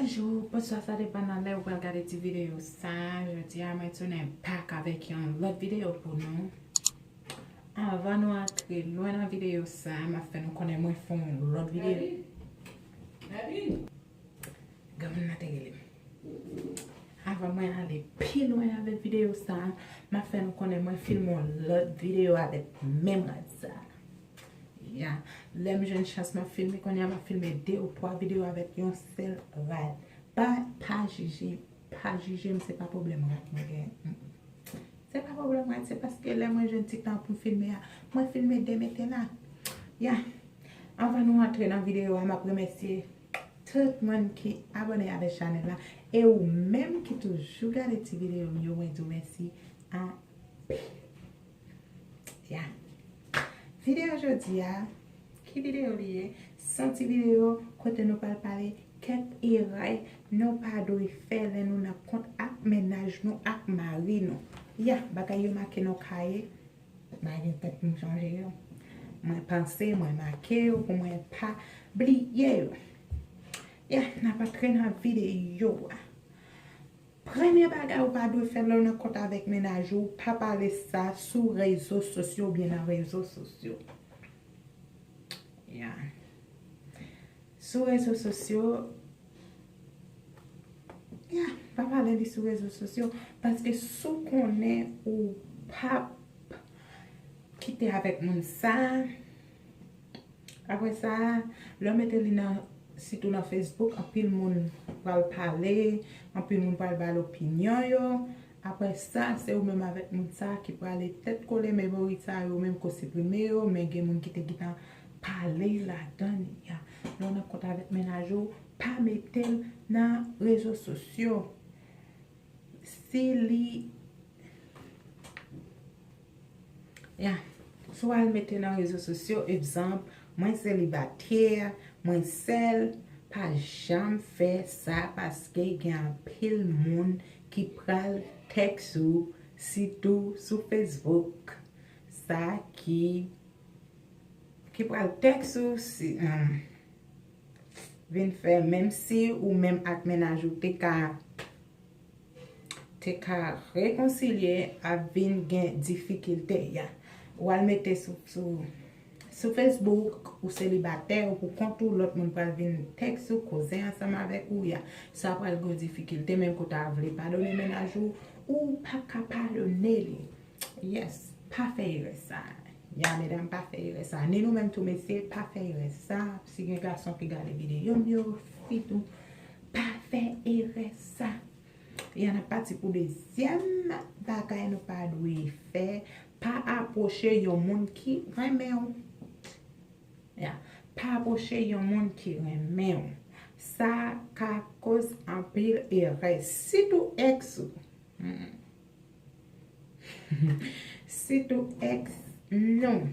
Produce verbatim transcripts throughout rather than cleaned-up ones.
Bonjou, bonswa, sa depann nan lè ou pral gade ti videyo sa. Jodi a, mwen tounen back avèk yon lòt videyo pou nou. Anvan nou antre lwen nan videyo sa, m ap fè nou konnen mwen fè yon lòt videyo. Granmoun nan te rele m. Avan mwen ale pi lwen avèk videyo sa, m ap fè nou konnen mwen filme yon lòt videyo avèk menm rad sa. Ya, lè m jwenn chans m ap filme, kounye a m ap filme de ou twa videyo avèk yon sèl rad. Pa, pa jije, pa jije m, se pa pwoblèm rad mwen gen. Mm, mm. Se pa pwoblèm rad, se paske lè mwen jwenn ti tan pou m filme a, mwen filme de mete la. Ya, anvan nou antre nan videyo a, m ap remèsye tout moun ki abòne avèk chanèl la. E ou menm ki toujou gade ti videyo m yo, mwen di w mèsi anpil. Ya. Videyo jodi a, ki videyo li ye? Se yon ti videyo kote nou pral pale kèk erè nou pa dwe fè lè nou nan kont ak mennaj nou, ak mari nou. Ya, bagay yo make nan kaye. M pa gen tèt pou m chanje yo. Mwen panse, mwen make yo pou mwen pa bliye yo. Ya, n ap antre nan videyo a. Premye bagay ou pa dwe fè lè w nan kont avèk mennaj ou, pa pale sa sou rezo sosyo oubyen nan rezo sosyo. Ya. Sou rezo sosyo, ya, pa pale li sou rezo sosyo, paske si w konnen ou p ap kite avèk moun sa, apre sa, lè w mete li nan, sitou nan Facebook, anpil moun pral pale, anpil moun pral ba l opinyon yo. Apre sa, se ou menm avèk moun sa ki prale tèt kole, memori sa yo menm ko siprime yo, men gen moun ki te gentan pale ladan li a. Lè w nan kont avèk mennaj ou, pa mete l nan rezo sosyo. Si li Ya. Si w al mete nan rezo sosyo, egzanp, mwen selibatè, mwen sèl, pa janm fè sa paske gen anpil moun ki pral tèks ou, sitou sou Facebook, sa ki, ki pral tèks ou, si, um, vin fè, menm si ou menm ak mennaj ou te ka te ka rekonsilye ap vin gen difikilte. Ya. Ou al mete sou, sou, sou Facebook, ou selibatè, ou pou kont ou, lòt moun pral vin tèks ou, koze ansanm avèk ou, ya. Sa pral gen difikilte, menm ke w ta vle padone mennaj ou, ou pa ka padone li. Yes, pa fè erè sa. Ya, medam, pa fè erè sa. Ni nou menm tou, mesye, pa fè erè sa. Si gen gason ki gade videyo m yo, fi tou, pa fè erè sa. Ya, n ap pati pou dezyèm bagay nou pa dwe fè. Pa apwoche yon moun ki renmen w. Ya, pa apwoche yon moun ki renmen w. Sa ka koz anpil erè, sitou èks ou. Hmm. Sitou èks nou.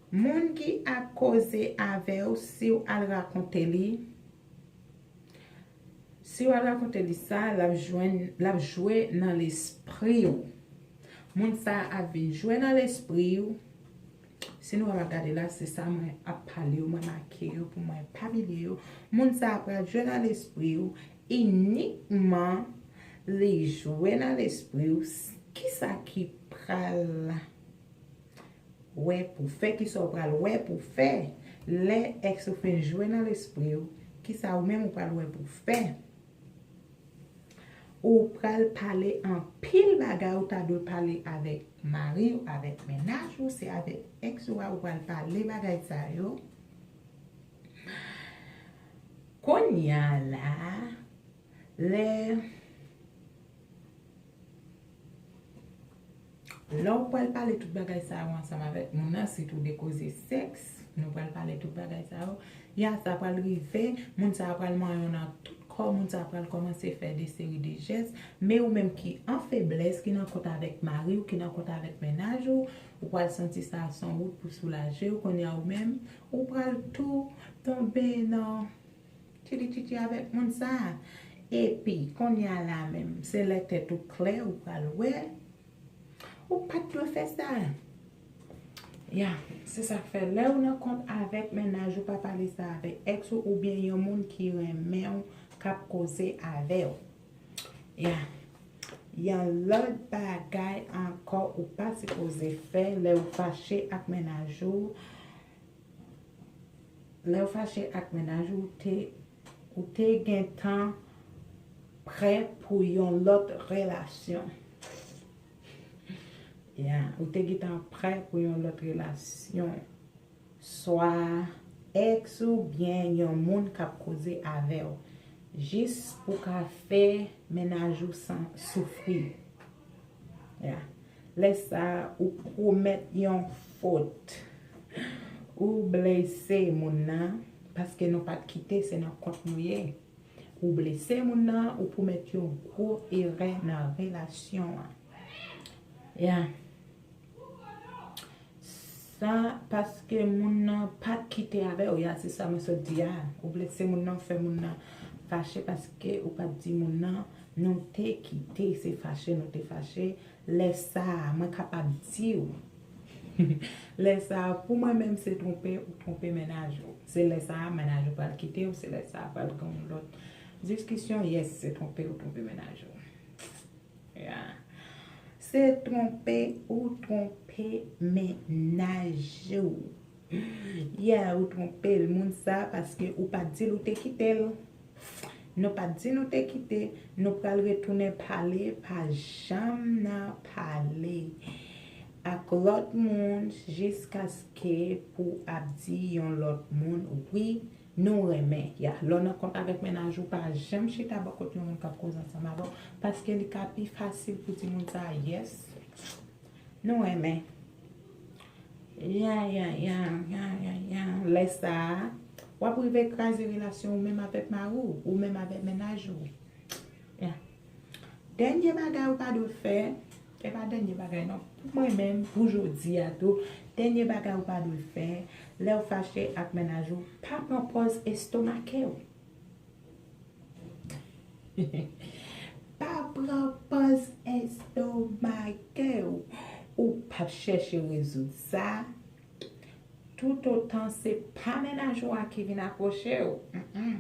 Moun ki ap koze avè w, si w al rakonte li, si w al rakonte li sa, l ap jwenn, l ap jwe nan lespri w. Moun sa a ap vin jwe nan lespri w. Si nou wè m ap gade la, se sa mwen ap pale yo, mwen make yo pou mwen pa bliye yo. Moun sa a pral jwe nan lespri w, inikman li jwe nan lespri w, s-, kisa ki pral wè pou fè, kisa w pral wè pou fè lè èks ou fin jwe nan lespri w, kisa ou menm ou pral wè pou fè? Ou pral pale anpil bagay ou ta dwe pale avèk mari w, avèk mennaj ou, se avèk èks ou a ou pral pale bagay sa yo. Kounye a la, lè, lè w pral pale tout bagay sa yo ansanm avèk moun nan, sitou de koze sèks, nou pral pale tout bagay sa yo, ya, sa pral rive, moun sa a pral manyen w nan tout kò, moun sa a pral kòmanse fè de seri de jès, men ou menm ki an feblès, ki nan kont avèk mari w, ki nan kont avèk mennaj ou, ou pral santi sa se yon wout pou soulaje w, kounye a ou menm, ou pral tou tonbe nan tchitchitchi avèk moun sa a. Epi, kounye a la menm, se lè tèt ou klè, ou pral wè. Ou pa t dwe fè sa. Ya, se sa k fè lè ou nan kont avèk mennaj ou, pa pale sa avèk èks ou oubyen yon moun ki renmen w k ap koze avè w. Ya. Yon lòt bagay ankò ou pa sipoze fè lè ou fache ak mennaj ou, lè ou fache ak mennaj ou, ou te, ou te gentan prè pou yon lòt relasyon. Ya, ou te gentan prè pou yon lòt relasyon. Swa èks ou byen yon moun k ap koze avè w. Jis pou ka fè mennaj ou san soufri. Ya. Lè sa a, ou komèt yon fot. Ou blese moun nan, paske nou pa t kite, se nan kont nou ye. Ou blese moun nan, ou komèt yon gwo erè nan relasyon an. Ya. Sa, paske moun nan pa t kite avè w, ya, se sa mwen sot di a. Ou blese moun nan, ou fè moun nan fache paske ou pa t di moun nan, nou te kite, se fache, nou te fache. Lè sa a, mwen kapab di w, lè sa a, pou mwen menm, se twonpe ou twonpe mennaj ou. Se lè sa a, mennaj ou pral kite w, se lè sa a, pral gen yon lòt diskisyon, yes, se twonpe ou twonpe mennaj ou. Ya. Se twonpe ou twonpe mennaj ou. Ya, ou twonpe l, moun sa, paske ou pa t di l ou te kite l. Nou pa t di nou te kite, nou pral retounen pale, pa janm nan pale ak lòt moun jiskaske pou ap di yon lòt moun, wi, nou renmen. Ya, lè w nan kont avèk mennaj ou, pa janm chita bò kot yon moun k ap koze ansanm avè w, paske li ka pi fasil pou di moun sa, yes, nou renmen. Ya, ya, ya, ya, ya, ya. Lè sa a, w ap rive kraze relasyon ou menm avèk mari w, ou menm avèk mennaj ou. Ya. Dènye bagay ou pa dwe fè, e pa dènye bagay non, pou mwen menm, pou jodi a tou, dènye bagay ou pa dwe fè, lè w fache ak mennaj ou, pa pran pòz estomake w. Pa pran pòz estomake w. Ou p ap chèche rezoud sa, toutotan se pa mennaj ou a ki vin apwoche w. Mm-mm.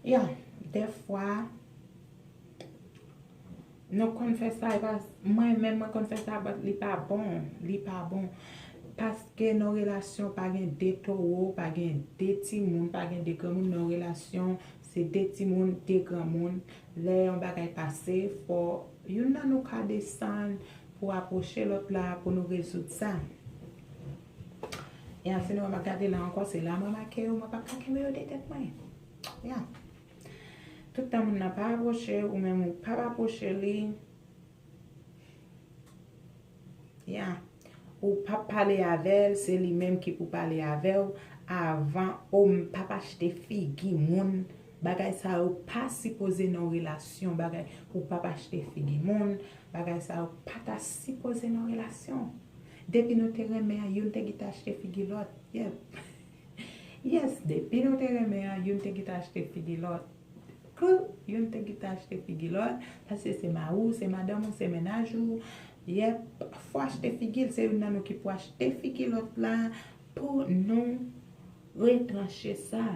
Ya, dèfwa, nou konn fè sa, e pa, mwen menm, mwen konn fè sa, but li pa bon, li pa bon. Paske nan relasyon, pa gen de towo, pa gen de timoun, pa gen de granmoun nan relasyon, se de timoun, de granmoun. Lè yon bagay pase, fò youn nan nou ka desann pou apwoche lòt la, pou nou rezoud sa. E a, si nou remake, gade la ankò, se la mwen make yo, mwen p ap ka kenbe yo de tèt mwen. Ya. Tout tan moun nan pa apwoche, ou menm ou p ap apwoche li. Ya. Ou p ap pale avè l, se li menm ki pou pale avè w. Avan, ou m p ap achte figi moun. Bagay sa yo pa sipoze nan relasyon. Bagay, ou p ap achte figi moun. Bagay sa yo pa ta sipoze nan relasyon. Depi nou te renmen an, youn te gentan achte figi lòt. Yep. Yes, depi nou te renmen an, youn te gentan achte figi lòt. Kou, youn te gentan achte figi lòt, paske se mari w, se madanm ou, se mennaj ou. Yep, fò achte figi l, se youn nan nou ki pou achte figi lòt la pou nou retranche sa.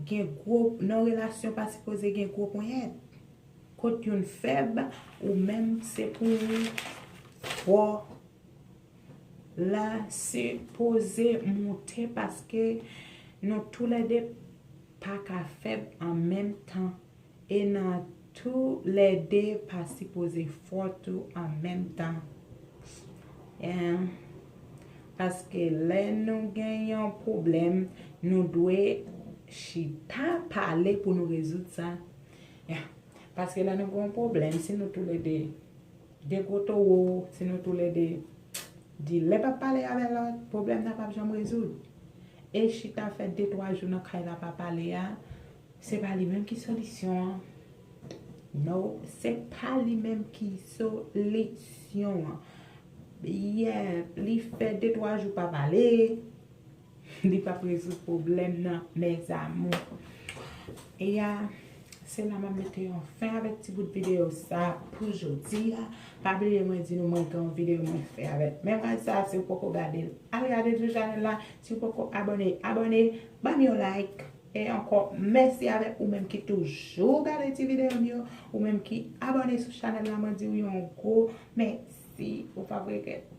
Gen gwo, nan relasyon pa sipoze gen gwo ponyèt. Kot youn fèb, ou menm se pou ou fò la sipoze moute paske nou toulède pa ka fèb an menm tan e nan toulède pa sipoze fò tou an menm tan. Paske lè nou gen yon pwoblèm, nou dwe chita pale pou nou rezoud sa. Paske lè nou gen yon pwoblèm, si nou toulède de gwo towo, si nou toulède di lè p ap pale avè lòt, pwoblèm nan p ap janm rezoud. E chita fè de twa jou nan kay la pa pale a, se pa li menm ki solisyon an. No, se pa li menm ki solisyon an. Yeah, li fè de twa jou pa pale, li p ap rezoud pwoblèm nan, mes amours. E a, Se la m ap mete yon fen avèk ti bout videyo sa pou jodi a. Pa bliye mwen di nou mwen gen yon videyo mwen fè avèk menm rad sa, si w poko gade l, al gade l sou chanèl la. Si w poko abòne, abòne, ban m yon like. E ankò, mèsi avèk ou menm ki toujou gade ti videyo m yo, ou menm ki abòne sou chanèl la, mwen di w yon gwo mèsi. Ou pa regrèt.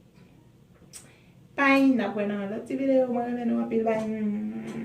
Bye, n ap wè nan lòt ti videyo, mwen renmen nou anpil, bye.